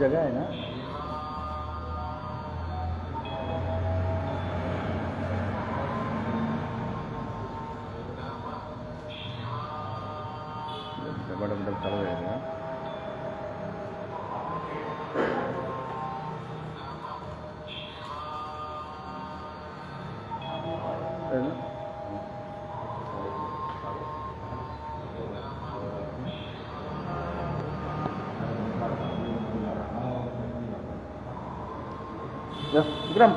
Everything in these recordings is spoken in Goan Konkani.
जगह है ना। डबा डब डब चालू आहे का? है ना? या, विक्रम.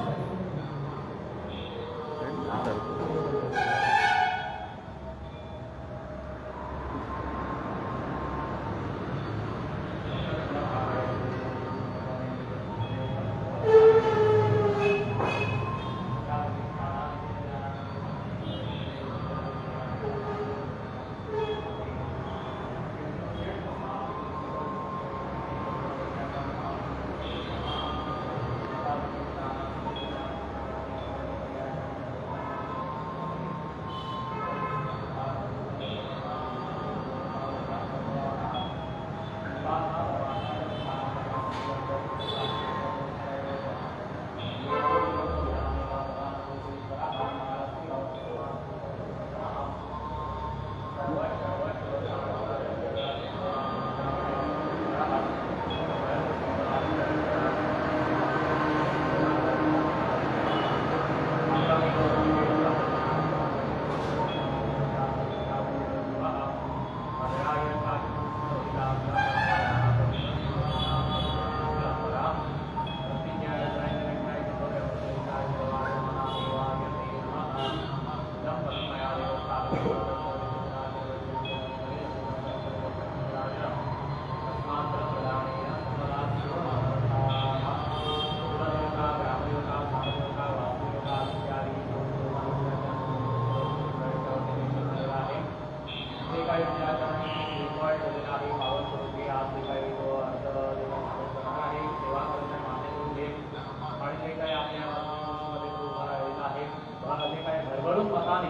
भरभरून मताने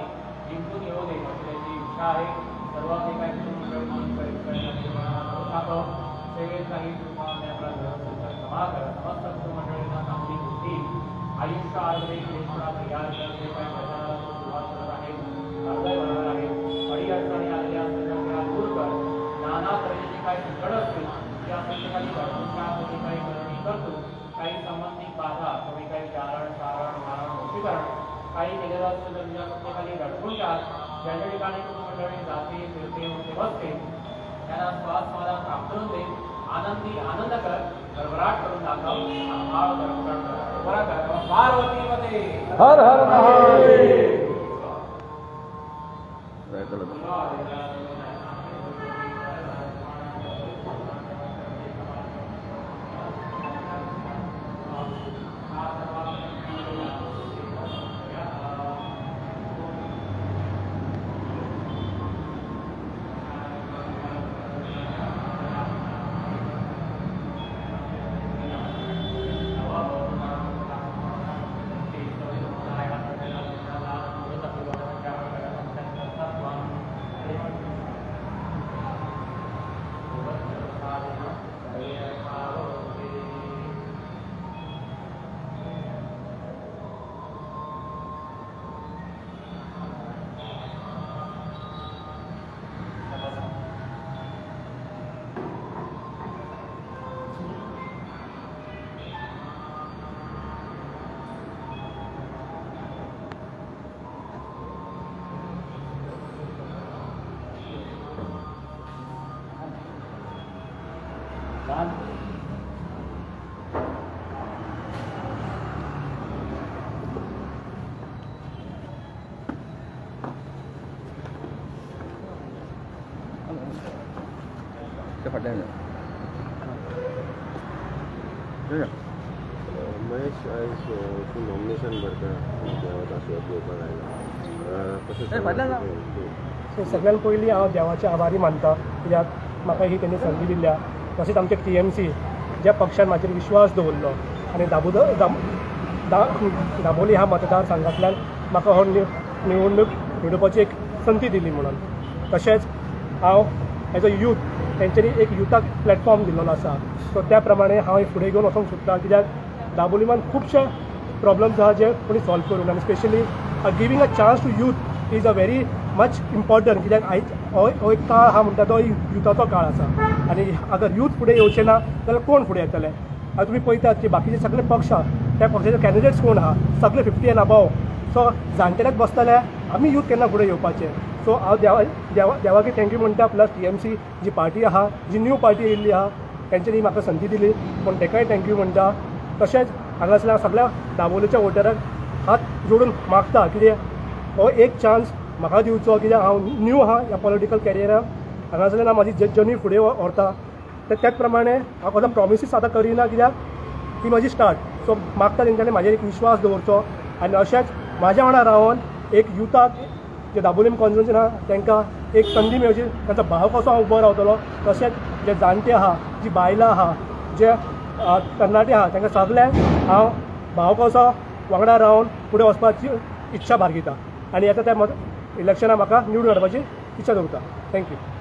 जिंकून येऊ दे अशी त्यांची इच्छा आहे. सर्व जे काही कुटुंब सेवेचाही आपला क्षमा कर. समस्त कुटुंबमंडळींना चांगली बुद्धी, आयुष्य, आरोग्य, तयार कर. जे काही प्रचाराला तो सुरुवात करत आहे, अर्जही भरणार आहे, अडी अडचणी आलेल्या असतील तर त्या दूर कर. नाना तऱ्हेचे काही संकट असतील त्या प्रत्येकाची भरपूर कोणी काही करणी करतो, काही संबंधित बाधा, कोणी काही जारण सारण मारण वशीकरण काही केलेलं असेल तर तुझ्या प्रत्येकाने लटकून टाक. ज्याच्या ठिकाणी कुटुंबमंडळी जाते, फिरते, उठते, बसते त्यांना श्वास समाधान प्राप्त होऊन दे. आनंदी आनंद कर, भरभराट करून दाखव. आभाळ कर, बरा कर. पार्वतीमध्ये हर हर महादेव. फाटल्यान. महेश, आयज तूं नॉमिनेशन भरता, देवाचो आशिर्वाद घेवपाक आयला, कशें? फाटल्यान. सो सगळ्यात पयलीं हांव देवाचे आभारी मानता, कित्याक म्हाका ही तेणी संदी दिल्या. तशेंच आमचे टीएमसी ज्या पक्षान म्हाजेर विश्वास दवरलो आनी दाबोली ह्या मतदारसंघांतल्यान म्हाका हो निवडणूक लडोवपाची एक संदी दिली म्हणून. तशेंच हांव एज अ यूथ तेंच्यांनी एक युथाक प्लॅटफॉर्म दिल्लो आसा. सो त्या प्रमाणे हांव फुडें घेवन वचोंक सोदता, कित्याक दाबोलिमान खुबशे प्रॉब्लम्स आहा जे कोणी सॉल्व करूंक, आनी specially giving a chance to youth is a very much important, कित्याक आयज हो एक काळ आहा म्हणटा तो युथाचो काळ आसा आनी अगर यूथ फुडें येवचे ना जाल्यार कोण फुडें येतले? आतां तुमी पळयतात की बाकीचे सगळे पक्ष आहा, त्या पक्षाचे कॅन्डिडेट्स कोण आहा? सगळे 50 एंड अबोव. सो जाणटेलेच बसतले, आमी यूथ केन्ना फुडें येवपाचे? सो हांव देवाक thank you म्हणटा, प्लस टीएमसी जी पार्टी आहा, जी न्यू पार्टी येयल्ली आहा, तेंच्यांनी म्हाका संदी दिली म्हूण तेकाय thank you म्हणटा. तशेंच हांगासरल्या सगळ्या दाबोलीच्या वोटराक हात जोडून मागता, कितें हो एक चान्स म्हाका दिवचो, कित्याक हांव न्यू आहा ह्या पॉलिटिकल कॅरियराक. हांगासरल्यान हांव म्हाजी जर्नी फुडें व्हरता, ते त्याच प्रमाणे हांव कसो प्रॉमिसीस आतां करिना, कित्याक ही म्हजी स्टार्ट. सो मागता तेंच्यांनी म्हाजेर एक विश्वास दवरचो आनी अशेंच म्हाज्या वांगडा रावन एक युथाक जे दाबोलीम कॉन्स्टिट्युन्सीन आहा तांकां एक संदी मेळची, तांचो भाव कसो हांव उबो रावतलो. तशेंच जे जाणटे आहा, जी बायलां आहा, जे तरणाटे आहा, तांकां सगल्यांक हांव भाव कसो वांगडा रावन फुडें वचपाची इच्छा बाळगिता आनी येता त्या इलेक्शनाक म्हाका निवडून हाडपाची इच्छा दवरता. Thank you.